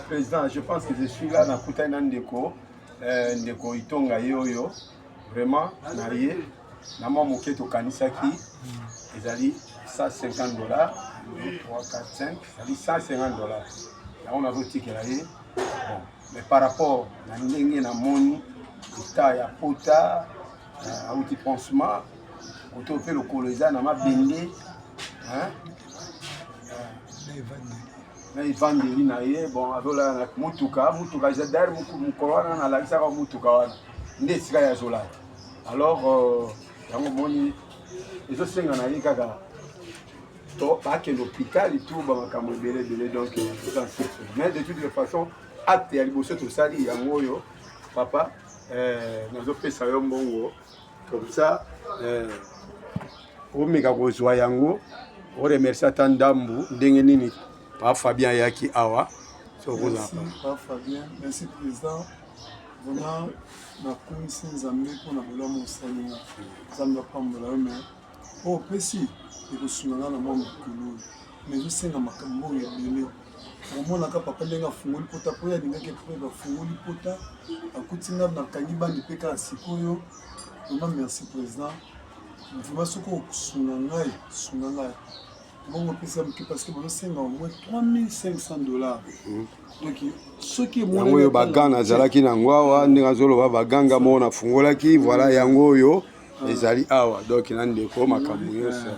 Président, je pense que je suis là nakutani na ndeko ndeko Itonga ye oyo vraiment na ye na mwa moke tokanisaki ezali 150 $, 3, 4, 5, ezali 150 $. Yango nazotikela ye. Bon, mais par rapport na ndenge namoni état ya pota, auti pansement koto mpe lokolo eza na mabende na evandeli na ye. Bon, azolala na mutuka. Mutuka eza d'ailleurs mokolo wana nalakisaka mutuka wana nde esika ye azolala. Alors yango moni ezosenga na ye kaka to bakende hôpital, tout bamakambo ebele ebele. Donc eza, mais de toutes les façons, acte ya liboso tosali yango oyo. Papa, nazopesa yo mbongo comme ça omeka kozwa yango, oremercie ata ndambu ndenge nini pa Fabien ayaki awa. So merci pa Fabien, merci président. Vraiment nakumisi Nzambe mpona bolamu osali nga. Nzambe apambola yo. Mais oyo opesi ekosunga nga na mwa mokolo oyo, mais ezosenga makambo oyo ebele. Omonaka papa ndenge afungoli pota mpo ye alingaki preuve, afungoli pota, akuti nga nakangi bandi mpe kaka sikoyo. Vraiment merci président. Vraiment soki okosunga ngai, sunga ngai. Mbongo opesa moke parce que bazosenga au moins 3500 $. Donc soki yango oyo bagan nazalaki nango awa, ndenge azoloba baganga moko nafungolaki, voilà, yango oyo ezali awa. Donc na ndeko makambo nyonso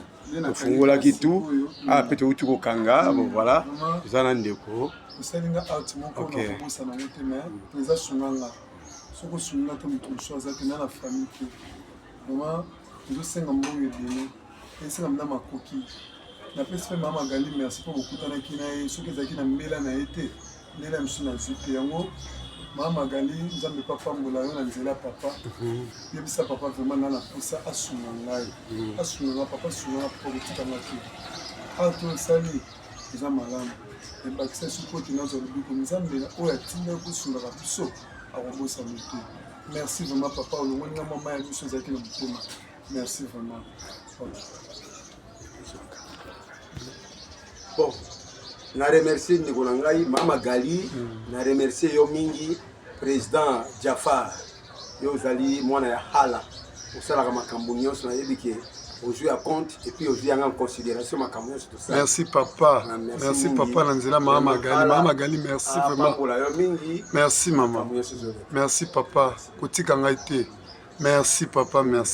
tofungolaki tout awa mpe touti kokanga. Bon, voilà, eza na ndeko. Osali nga art moko nakobosana yango te. Mais président, sunga nga. Soki osunga te, moto mosusu aza te na na famille te. Vraiment ezosenga mbongo ebele, esenga mna makoki. Napesi mpe mama Magali merci mpo bokutanaki na ye. Soki ezalaki na mbela na ye te, mbela mosusu nazwi te yango. Mama Magali, Nzambe mpe apambola yo na nzela ya papa. Yebisa papa vraiment nga na posa asunga ngai, asunga nga papa, asunga nga papa, kotikanga te. Awa to osali eza malamu, ebakisa soki ote nazwa lobiko. Nzambe oyo atindaki kosungaka biso akobosana te. Merci vraiment papa, olongoli nga mwa mai ya miso ezalaki na motema. Merci vraiment, okay. Bon, na remercie ndeko na ngai mama Gali, na remercie yo mingi président Jafar. Yo ozali mwana ya hala, osalaka makambo nyonso. Nayebi ke ozwi ya compte et puis ozwi yanga en considération makambo nyonso tosala. Merci papa. Ah, merci merci mingi. Papa na nzela mama Magali, mama Magali, merci vraiment. Apambola yo mingi. Merci mama. Makambo nyonso ezoleka. Merci papa, kotika ngai te. Merci papa, merci.